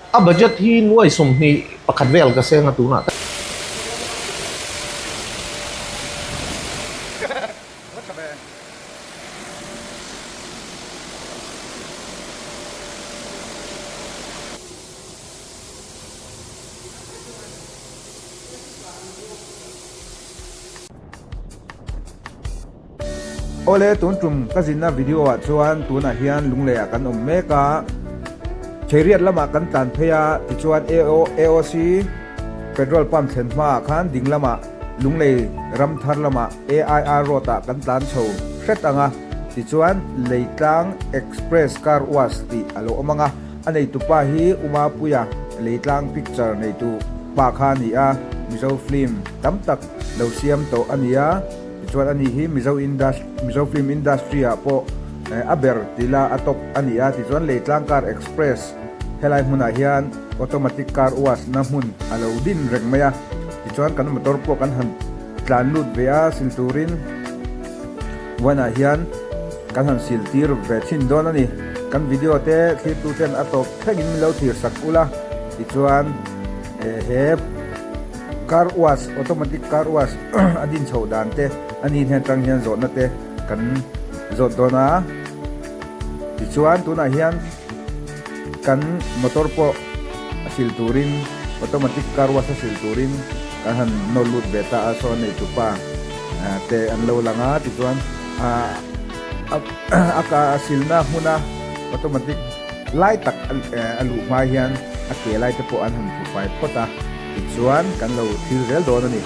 A budget hi nuai 21 vel ka seng a tunah tak. Awle tun tum ka zinna video ah chuan tunah hian Lunglei ah kan awm mek a, Theiriat lamah kan tlan phei a, tichuan AOC petrol pump thlen hmaah khan ding lamah Lunglei ram thar lamah AIR road ah kan tlan chho hret ang a, tichuan Leitlang Express Car Wash tih a lo awm ang a, a neitupa hi Umapuia Leitlang picture neitu pa kha a ni a, Mizo film tam tak lo siam tawh a ni a, tichuan ani hi Mizo Mizo film industry ah pawh a ber ti la a top a ni a, tichuan Leitlang Car Express helai hmunah hian automatic car wash na hmun a lo din reng mai a, tichuan kan motor pawh kan han tlan lut ve a sil turin one ah hian kan han sil tir ve thin dawn a ni. Kan video te thlirtu ten a tawp thlengin min lo thlir sak ula, tichuan he. Car wash, automatic car wash a din chhoh dan te a ni hnen tang hian zawhna te kan zawt dawn a. Tichuan tunah hian kan motor pawh a sil turin automatic car wash a sil turin kan han nawr lut ve ta a, saw nei tupa te an lo lang a. Tichuan a ka a silna hmuna automatic lai tak a luh hma hian a ke lai te pawh an han hmu fai phawt a. Tichuan kan lo thil zel dawn a ni.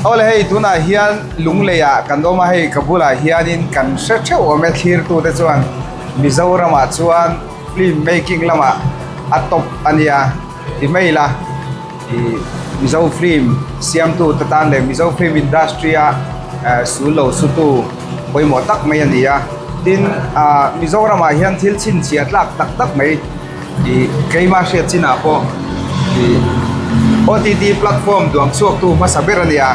Awle hei tunah hian Lunglei ah kan awm a hei ka bulah hianin kan hre theuh awm e thlirtu te chuan Mizoram ah chuan film making lamah a top a nia ti mai ila ih Mizo film siamtu te tan leh Mizo film industry a sul lo sutu pawimawh tak mai a ni a tin ah Mizoram ah hian thil chhinchhiah tlak tak tak mai. Ih keimah hriat chinah pawh ih OTT platform duang chhuaktu hmasa ber a nia.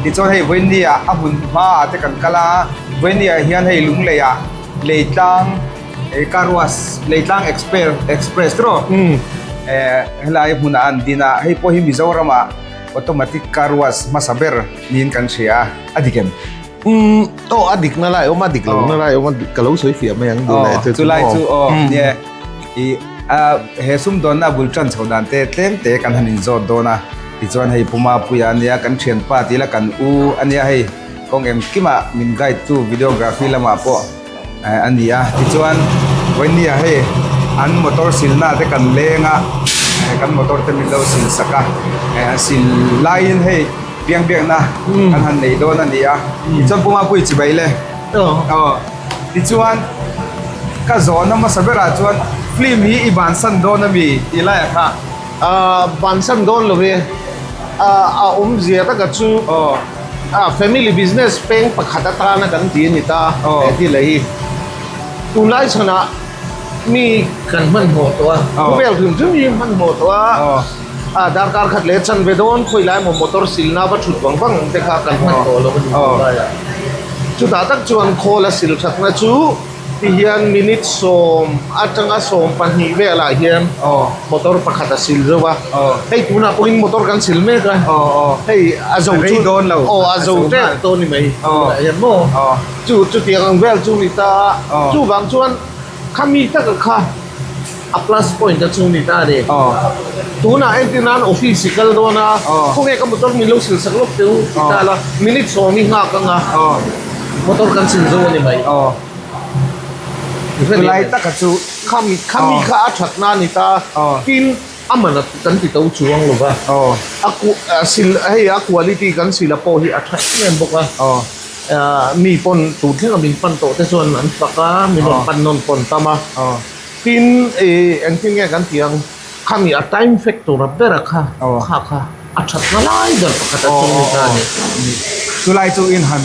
Tichuan hei Vawinia a hmun hmaah te kan kal a, Vawinia hian hei Lungleiah Leitlang eh car wash Leitlang exper express tiraw eh helai hmunah an din a, hei pawh hi Mizoramah automatic car wash hmasa ber niin kan hria a, a dik em? Umm aw a dik na lai awm a dik lo na lai awm a ka lo sawi fiah mai ang duh leh chu chu lai chu aw nia i a he sumdawnna bul tan chho dan te tlem te kan han inzawt dawn a tichuan hei Puma Puia ania kan thianpa tih ila kan u ania hei kawng engkimah min guide tu videography lamah pawh a ni a tichuan vawinia hei an motor silna te kan leng a kan motor te min lo sil sak a sil laiin hei. Biang biakna kan han nei dawn a ni a, tichuan Pu Mapui chibai le. Aw. Tichuan ka zawhna hmasa berah chuan film hi i bansan dawn a mi tih laiah kha. Aaa bansan dawn lo e. A awmzia taka chu a family business peng pakhat atana kan ti a ni ta he thil hi. Tunlai chhanah mi kan hmanhmawh tawh a, khawvel hrim hrim hi hmanhmawh tawh a. A darkar khat leh chanve dawn khawi lai emaw motor silna va thut vang vang te kha kan hman tawh lo a ni tih lai a. Chutah tak chuan khawl a sil thatna chu ti hian minute sawm atanga 12 velah hian motor pakhat a sil zo a. Hei tunah pawhin motor kan sil mek a, hei a zo chu aw a zo tep tawh a ni mai tunah hian maw chu chutiang ang vel chu ni ta a. Chuvang chuan khami taka kha. A plus point a chu ni ta a ni. Tunah entir nan office i kal dawn a, khawnge ka motor min lo sil sak lawk teh u ti ta la, minute sawm i nghak ang a, motor kan sil zo a ni mai. Chulai taka chu. Khami khami kha a that na a ni ta, tin a man a kan ti to chuang lo va, a sil hei a quality kan sil a pawh hi a tha em em bawk a. Mi pawn tun thlenga min pan tawh te chuan an fak a, min rawn pan nawn pawn tam a. Tin engtin nge kan tih ang, khami a time factor a ber a kha, kha kha a that na lai ber pakhat a chung ni ta a ni. Chulai chu in han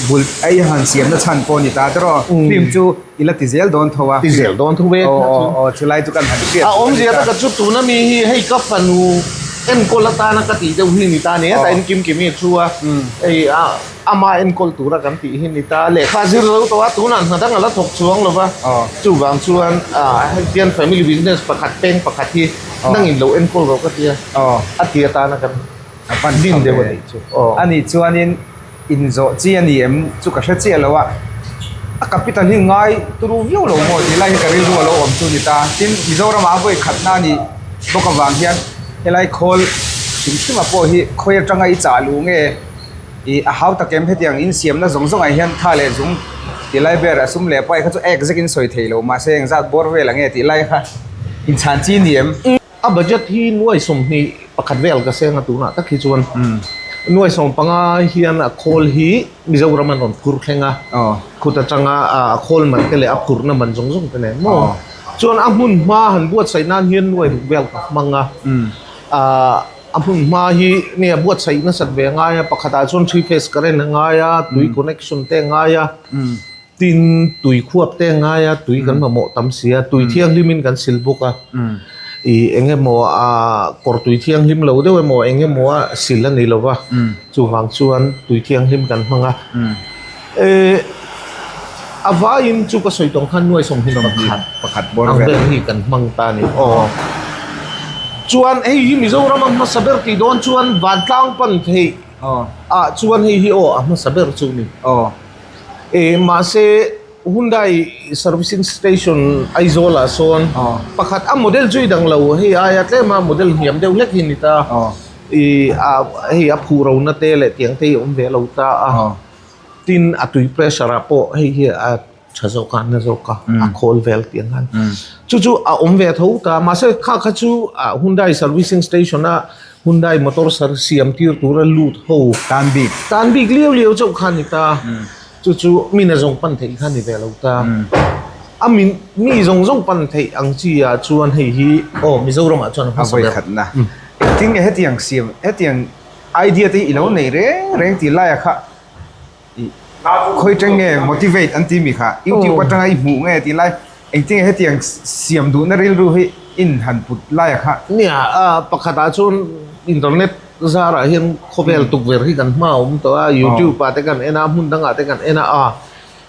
bul a i han siam na chhan pawh a ni ta tiraw, film chu i la ti zel dawn tho a. Ti zel dawn tho e. Aw chulai chu kan han hriat. A awmzia taka chu tuna mi hi hei ka fanu enkawl atana ka tih deuh hi ni ta a ni. Hetah in kim kim hi a thu a, hei a ama enkawl tura kan tih hi ni ta. Lehkha a zir zo tawh a, tunah hna dang a la thawk chuang lo va. Chuvang chuan hetiang family business pakhat peng pakhat hi nangin lo enkawl rawh ka ti a, a ti atana kan din deuh a nih chu. A nih chuanin Inzawh chi a ni em chu ka hre chiah lo a, a capital hi ngai turu viau lo maw tih lai hi ka rilru a lo awm chu a ni ta. Tin, Mizoramah a vawi khatna a nih bawk avang hian helai khawl hrim hrima pawh hi khawi atanga i chah luh nge ih a hau tak em hetiang insiamna zawng zawngah hian tha leh zung tih lai ber a sum leh pai kha chu ek zekin sawi thei lo mahse engzat bawr vel ang nge tih lai kha inchhan chi a ni em. A budget hi nuai 21 vel ka seng a tunah tak hi chuan nuai 15 hian a khawl hi Mizoram an rawn phur thleng a, khut atanga a khawl man te leh a phurna man zawng zawng te nen maw. Chuan a hmun hma han buatsaih nan hian nuai ruk vel ka hmang a, a hmun hma hi nge a buatsaih nasat ve a ngai a, pakhatah chuan three phase current a ngai a, tui connection te a ngai a. Tin, tui khuap te a ngai a, tui kan mamawh tam si a, tui thianghlimin kan sil bawk a, ih eng emaw a kawr tui thianghlim lo deuh emaw eng emaw a sil a ni lo va, chuvang chuan tui thianghlim kan hmang a. Eh, a vaiin chu ka sawi tawng khan nuai 21 ang vel hi kan hmang ta a ni. Aw. Chuan hei hi Mizoram a hmasa ber tih dawn chuan vantlang pan theih ah chuan hei hi aw a hmasa ber chu a ni. E mahse Hyundai servicing station Aizawl ah sawn pakhat a model chu i dang lo hei aia tlem a model hniam deuh hlek hi a ni ta i a hei a phuh ro na te leh tiang te hi a awm ve lo ta a tin a tui pressure ah pawh hei hi a tha zawk a na zawk a a khawl vel tiang khan chu chu a awm ve tho ta mahse kha kha chu Hyundai servicing station a Hyundai motor sar siam tir tura lut ho tan bik tan bik liau liau chauh kha ni ta chu chu mi na zawng pan theih kha ni ve lo ta a min mi zawng zawng pan theih ang chi ah chuan hei hi aw Mizoram ah chuan a hmasa ber khatna engtin nge hetiang siam hetiang idea te hi i lo nei reng reng tih lai ah kha Khawi teng nge motivate an ti mi kha YouTube atanga i hmuh nge tih lai engtin nge hetiang siam duhna rilru hi in han put lai a kha. Nia pakhat ah chuan internet zarah hian khawvel tukverh hi kan hma a awm tawh a YouTube ah te kan en a hmun dangah te kan en a a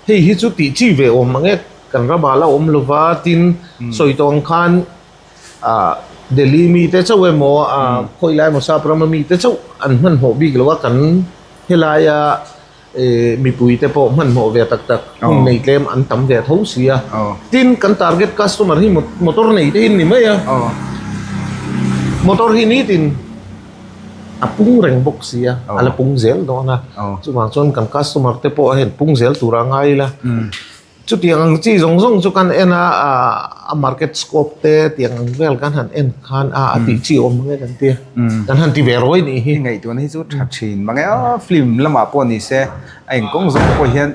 hei hi chu tih chi ve awm ang e kan ramah la awm lova tin sawi tawh ang khan ah Delhi mi te chauh emaw ah khawi lai emaw sap rama mi te chauh an hmanhmawh bik lo a kan Helaia mipuite pawh hmanhmawh ve tak tak hun nei tlem an tam ve tho si a. Tin, kan target customer hi motor nei te hi an ni mai a. Motor hi nitin a pung reng bawk si a, a la pung zel dawn a. Chuvang chuan kan customer te pawh a hen pung zel tura ngai ila. Chutiang ang chi zawng zawng chu kan en a, a market scope te tiang ang vel kan han en khan a a tih chi awm ang e kan ti a, kan han ti ve rawi nih hi. I ngaihtuahna hi chu tha thin mang e aw, film lamah pawh ni se a inkawng zawng pawh hian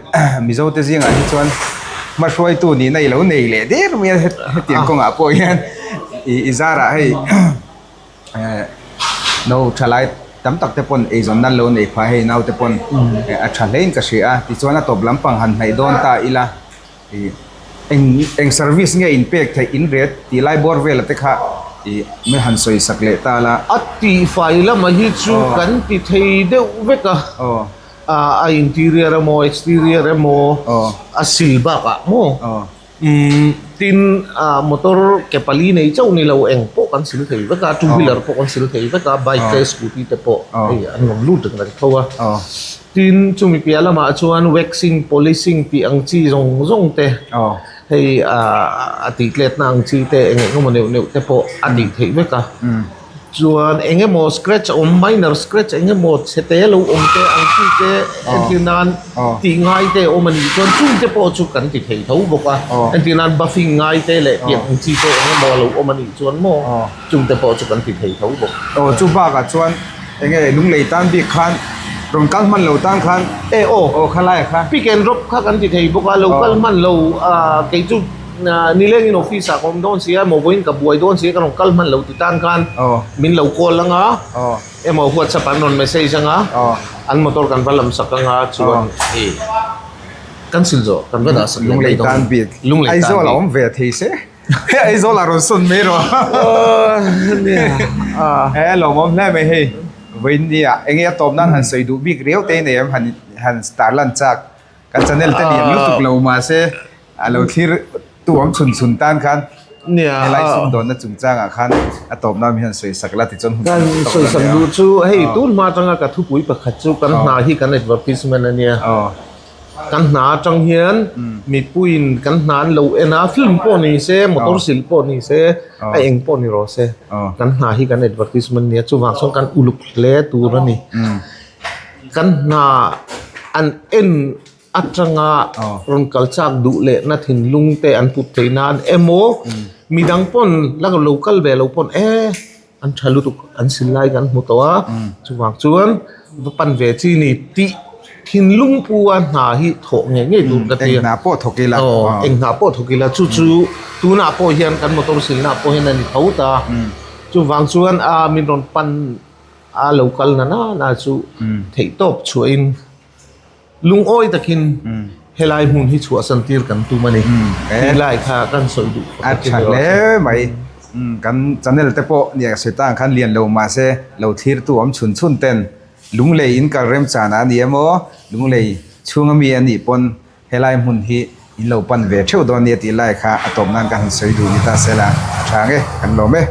Mizo te zingah hi chuan hmahruaitu nihna i lo nei leh der mai a hetiang kawngah pawh hian i zarah hei. No thalai tam tak te pawn eizawn nan lo nei phah hei naute pawn a tha hlein ka hria a tichuan a tawp lampang han hnaih dawn ta ila ih eng eng service nge in pek theih in ret tih lai bawr vela te kha ih min han sawi sak leh ta la. A tihfai lamah hi chu kan ti thei deuh vek a, a interior emaw exterior emaw a sil bakah maw. Umm tin ah motor ke pali nei chauh ni lo eng pawh kan sil thei vek a two wheeler pawh kan sil thei vek a bike te scooty te pawh hei an rawn lut reng reng tho a tin chumi piah lamah chuan waxing polishing tih ang chi zawng zawng te. Hei a tih tletna ang chi te eng eng emaw neuh neuh te pawh a tih theih vek a. Chuan eng emaw scratch awm minor scratch eng emaw chhe te lo awm te ang chi te entir nan tih ngai te awm a nih chuan chung te pawh chu kan ti thei tho bawk a. Entir nan buffing ngai te leh tiang ang chi te eng emaw a lo awm a nih chuan maw chung te pawh chu kan ti thei tho bawk. Aw chu bakah chuan eng nge lunglei tan bik khan rawn kal hman lo tan khan e aw aw khalai kha pick and drop kha kan ti thei bawk a lo kal hman lo kei chu nilengin office ah ka awm dawn si a emaw vawiin ka buai dawn si a ka rawn kal hman lo ti tan khan min lo call anga emaw whatsapp an rawn message anga an motor kan va lam sak anga chuan i kan sil zawh kan va dah sak leh mai dawn lunglei tan bik lunglei tan bik Aizawl a awm ve thei se Aizawl ah rawn sawn mai rawh he lawmawm hle mai hei vawiin nia enge a tawp nan han sawi duh bik riau te nei em han han tar lan chak kan channel te lian lutuk lo mahse a lo thlir tu awm chhun chhun tan khan helai sumdawnna chungchangah khan a tawp nan hian sawi sak la tichuan hun kan sawi sak duh chu hei tun hma atanga ka thupui pakhat chu kan hna hi kan advertisement ania Kan hna atang hian mipuiin kan hna an lo en a, film pawh ni se, motor sil pawh ni se, a eng pawh ni rawh se, kan hna hi kan advertisement nia, chuvang chuan kan uluk hle tur a ni. Kan hna an en atanga rawn kal chak duh lehna thinlung te an put theih nan emaw, midang pawn la lo kal ve lo pawn e. An tha lutuk an sil lai kan hmu tawh a, chuvang chuan va pan ve chi ni tih thinlung pu a hna hi thawh ngei ngei tur ka ti a. Eng hna pawh thawk ila. Aw, eng hna pawh thawk ila chu chu tunah pawh hian kan motor silna pawh hian a ni tho ta. Chuvang chuan a min rawn pan a lo kal na na chu theihtawp chhuahin. Lungawi takin helai hmun hi chhuahsan tir kan tum a ni. Tih lai kha kan sawi duh A tha hle mai. Kan channel te pawh nia sawi tang khan lian lo mahse lo thlirtu awm chhun chhun ten Lunglei in kal remchan a ni emaw Lunglei chhunga mi a nih pawn helai hmun hi in lo pan ve theuh dawn nia tih lai kha a tawp nan ka han sawi duh ni ta sela a tha nge kan lawm e.